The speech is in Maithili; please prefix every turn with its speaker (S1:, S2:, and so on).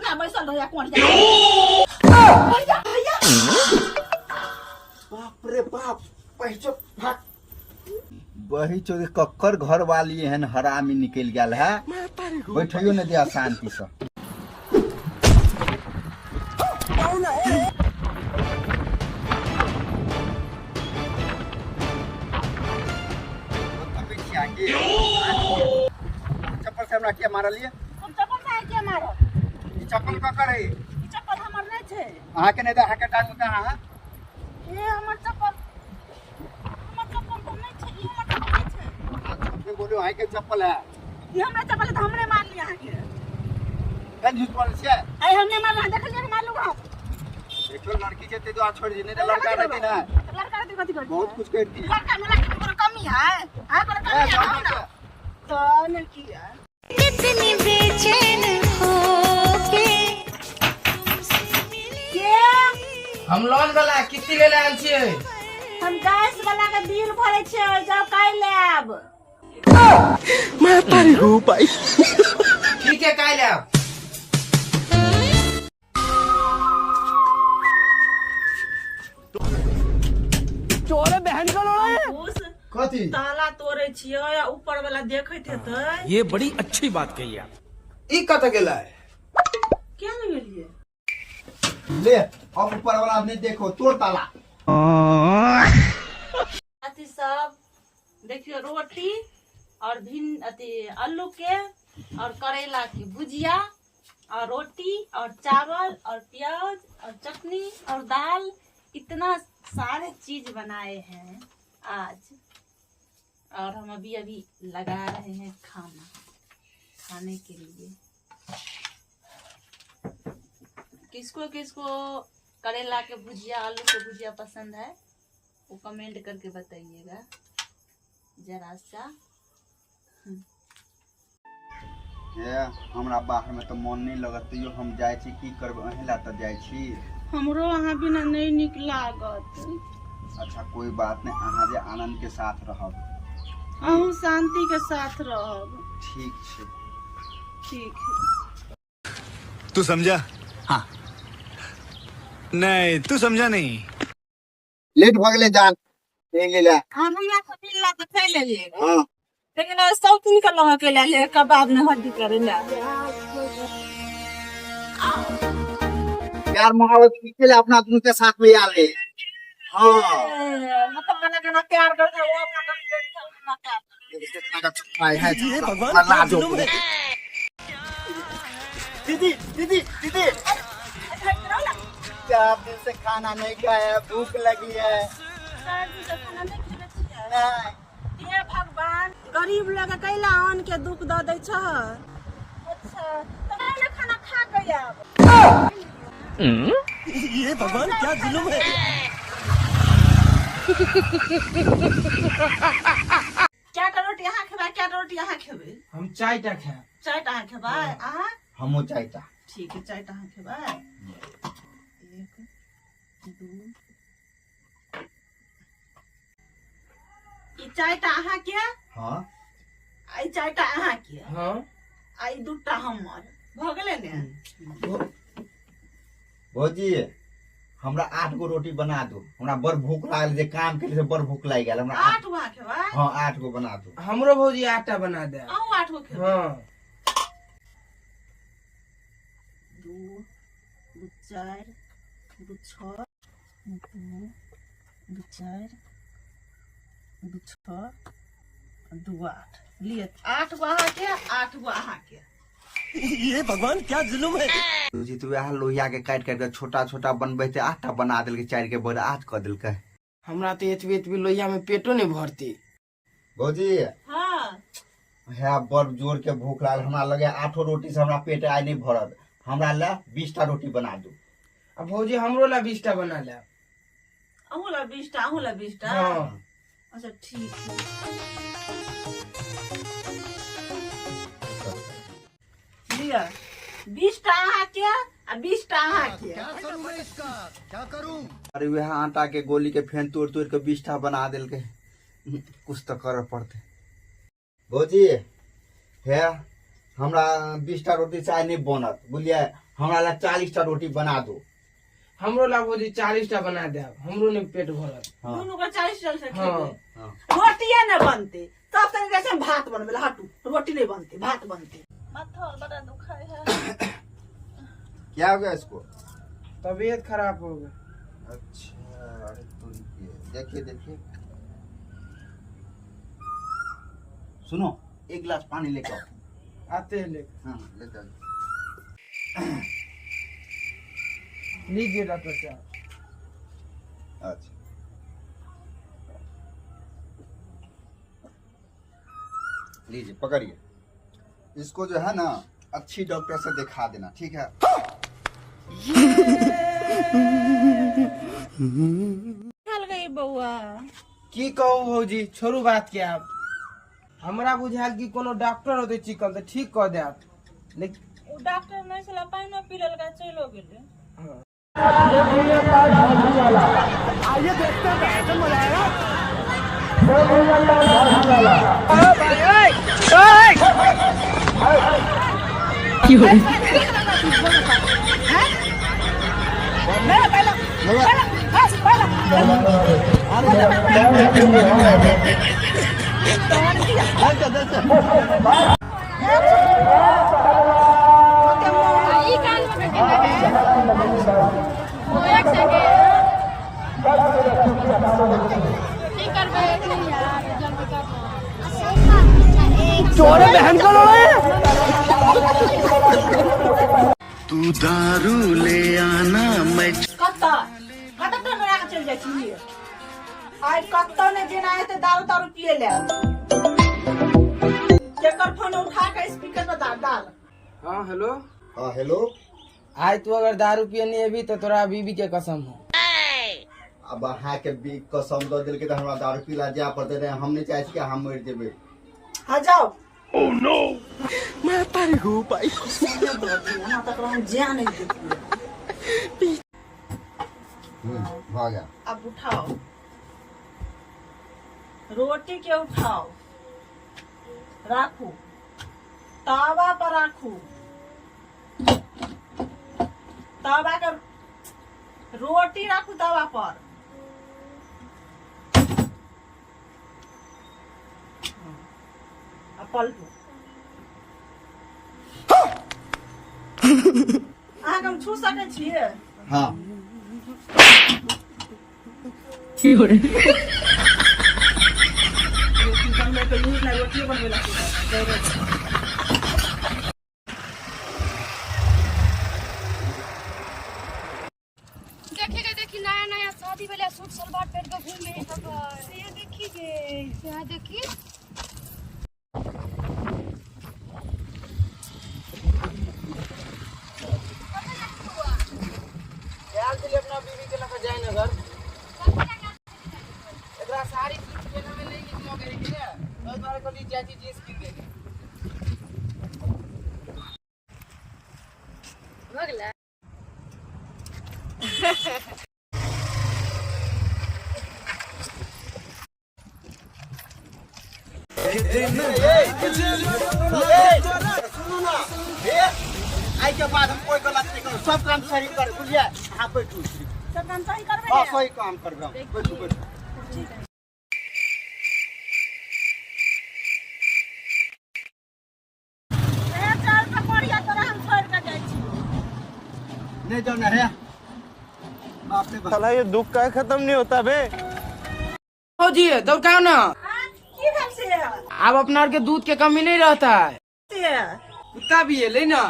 S1: अपना बैसल रहैया कोढ़िया। भैया भैया।
S2: बाप रे बाप, पहिचो भाग बही चोरी कक्कर घर वाली एहन हरामी निकलि गेल है, बैठियो नहि दिया शांति से। चप्पल से हमरा किया मारलियै?
S1: हम चप्पल से किया मारब?
S2: ई चप्पल ककर है?
S1: ई चप्पल हमर नहि छै।
S2: अहाँके नहि तऽ अहाँके टांग में कहाँ है?
S1: ए हमर चप्पल, हमर चप्पल तऽ नहि छै। ई हमर चप्पल नहि छै।
S2: अहाँ झूठ नहीं बोलू, अहाँके चप्पल है।
S1: ई हमरा चप्पल है तऽ हमरे मारली अहाँके।
S2: केहन झूठ बोलै छियै?
S1: आइ हम नहि मारलहुँ, देखलियै कि मारलहुँ हम?
S2: देखियौ, लड़की छै ताहि दुआरे छोड़ि दियै, नहि तऽ लड़का रहती ने
S1: लड़का रहती कथी करती?
S2: बहुत कुछ करती।
S1: लड़का में लड़की के कोनो कमी है? है कोनो कमी है? कहू ना तऽ नहि किया।
S3: कितनी बेचैन होके तुमसे मिले।
S1: के?
S4: हम लोन वाला किस्ती ले आयल छियै।
S1: हम गैस वाला के बिल भरे छियै, जाउ काल्हि आयब।
S4: ठीक है, काल्हि आयब।
S2: कथी?
S1: ताला तोड़े छियै आ ऊपर वाला देखैत हेतै।
S5: ये बड़ी अच्छी बात कही आप।
S4: ई कतऽ गेलै?
S1: किया नहि गेलियै?
S2: ले, अब ऊपर वाला नहीं देखो, तोड़ ताला।
S1: अथी सब देखियो, रोटी और भिन अथी आलू के और करेला के भुजिया और रोटी और चावल और प्याज और चटनी और दाल, इतना सारे चीज बनाए हैं आज। और हम अभी अभी लगा रहे हैं खाना खाने के लिए। किसको किसको करेला के भुजिया, आलू के भुजिया पसंद है, वो कमेंट करके बताइएगा जरा सा।
S2: हे, हमरा बाहर में तऽ मन नहीं लगत, तैयो हम जाइ छी। की करबै, अहीं ला तऽ जाइ छी।
S1: हमरो अहाँ बिना नहीं निक लागत।
S2: अच्छा, कोई बात नहीं, अहाँ जे आनंद के साथ रहब।
S1: अहूँ शांति के साथ रहब।
S2: ठीक छै।
S1: ठीक।
S6: तू समझा? हाँ, नहीं, तू समझा नहीं।
S2: लेट भऽ गेलै जान, चलि गेलै।
S1: हम हमरा से मिलला तऽ चलि एलियै।
S2: हाँ।
S1: लेकिन शौकीन के लऽ के ले कबाब ने हड्डी करे ले।
S2: प्यार मोहब्बत के लिए अपना दुनू के साथ में आयल है। हाँ।
S1: मतलब मना केना प्यार करते, वो अपना करते, अपना प्यार।
S2: हे भगवान, लाजो। दीदी, दीदी, दीदी, 4 दिन से खाना नहीं खाया, भूख लगी है।
S1: 4 दिन से खाना नहि खेने छियै?
S2: नहीं।
S1: हे भगवान, गरीब लोग के कैला अन्न के दुख दऽ दै छह? अच्छा, तऽ ने खाना खा के आयब।
S6: ये भगवान, क्या जुल्म है!
S1: कएटा रोटी अहाँ खेबै, कएटा रोटी अहाँ खेबै?
S4: हम चारिटा खायब।
S1: चारिटा अहाँ खेबै? अहाँ?
S2: हमहूँ चारिटा।
S1: ठीक है, चारिटा अहाँ खेबै। एक, दू, ई चारिटा अहाँके।
S2: हाँ।
S1: आ ई चारिटा अहाँके।
S4: हाँ।
S1: आ ई दूटा हमर भऽ गेलै ने।
S2: भौजी, हमरा 8 गो रोटी बना दू, हमरा बड़ भूख लागल, जे काम केली से बड़ भूख लागि गेल हमरा।
S1: 8 गो अहाँ खेबै?
S2: हाँ, 8 गो बना दू।
S4: हमरो भौजी 8टा बना दे।
S1: अहूँ 8 गो खेबै?
S4: हाँ।
S1: दू, दू, चारि, दू, छओ, दू, दू, चारि, दू, छओ, दू, आठ। लिअ, 8 गो अहाँके, 8 गो अहाँके।
S6: ये भगवान, क्या जुल्म है!
S2: जी, तऽ वएह लोहिया के काटि काटि के छोटा छोटा बनबै ते 8टा बना देलकै, 4 के बड़ 8 कऽ देलकै।
S4: हमरा तऽ एतबे एतबे लोहिया में पेटो नहि भरतै।
S2: भौजी।
S1: हाँ।
S2: है, बड़ जोर के भूख लागल हमरा। लगे आठो रोटी से हमरा पेट आइ नहि भरत। हमरा लए 20टा रोटी बना दू।
S4: आ भौजी, हमरो ला 20टा बना ले।
S1: अहूँ ला 20टा, अहूँ ला 20टा?
S4: हाँ।
S1: अच्छा, ठीक है। लिअ, 20टा अहाँके आ 20टा अहाँके।
S2: अरे, वएह आटा के गोली के फेन तोड़ तोड़ के 20टा बना देलकै। कुछ तऽ करऽ पड़तै। भौजी, हे, हमरा 20टा रोटी से आइ नहि बनत, बुझलियै? हमरा लए 40टा रोटी बना दू।
S4: हमरो ला भौजी 40टा बना देब, हमरो नहीं पेट भरत।
S2: हाँ।
S1: दुनू के 40 से
S4: हाँ।
S1: खेबै। रोटिए नहि बनतै, सब संगे जाइ छै भात बनबै लए। हटू, रोटी नहि बनतै, भात बनतै। माथा बड़ा दुखाय है।
S2: क्या हो गया इसको?
S4: तबीयत खराब हो गई।
S2: अच्छा, अरे तोरी के, देखिए देखिए, सुनो, एक गिलास पानी लेकर आओ।
S4: आते हैं लेकर।
S2: हाँ, लेकर आओ।
S4: लीजिए डॉक्टर साहब।
S2: अच्छा, लीजिए, पकड़िए इसको। जो है ना, अच्छी डॉक्टर से दिखा देना, ठीक है?
S1: चल गई बौआ।
S4: की कहू भौजी, छोड़ू बात के। आप हमरा बुझायल कि कोनो डॉक्टर होते चिकन तऽ ठीक कऽ देत, लेकिन
S1: ओ डॉक्टर नहि छला, पानिओ पी लेलकै, चलो गेलै।
S4: हाँ।
S6: तू दारू ले आना, मैं
S1: कतऽ कतऽ टंगरा के चलि जाइ छी? आइ कतऽ ने जेना हेतै, दारू तारू पिए ले। केकर फोन उठा के स्पीकर पर डाल डाल।
S4: हाँ, हेलो।
S2: हाँ, हेलो।
S4: आज तू अगर दारू पिए नहीं अभी तो तोरा बीबी के कसम हो।
S2: अब अहाँके बी कसम दऽ देलकै तऽ हमरा दारू पीला जाय पड़तै ने। हम नहि चाहै छी कि अहाँ मरि जेबै।
S1: हाँ, जाओ। यहाँ तक हम जा नहीं देतियै।
S2: भऽ गेल।
S1: अब उठाओ, रोटी के उठाओ, राखू, तावा पर राखू। तावा के रोटी राखू तावा पर। आ पलटू। अहाँके हम छू सकै छियै?
S2: हँ।
S4: रोटी बनबै के लूर ना, रोटियो बनबै ला सीखब।
S7: देखी गे, देखी, नया नया शादी वाला सूट सलवार पहन के घूमे है सब। ये देखी गे, यहाँ देखी।
S4: आयल छलियै अपना बीबी के लऽ कऽ जयनगर। एकरा साड़ी सूट पहिने में नहि नीक लगै है कि ने, ओहि दुआरे कहली चाची जींस कीन देली।
S7: भऽ गेलै।
S2: सुनू ना हे, आइ के बाद हम कोई गलत नहीं करब, सब काम सही कर, बुझलियै? अहाँ बैठू।
S1: सब काम सही करबै
S2: हाँ।
S1: ने?
S2: सही काम करबै हम। बैठू, बैठू।
S1: हे, चल पकड़िया, तोरा हम छोड़ के जाइ छी।
S2: नहीं जाओ ना रे, बाप रे बाप।
S6: साला ये दुख का खत्म नहीं होता बे।
S4: भौजी, दौड़काओ ना।
S1: हाँ, की भेल से?
S4: अब अपना आर के दूध के कमी नहीं रहता है।
S1: से
S4: कुत्ता भी है, ले ना।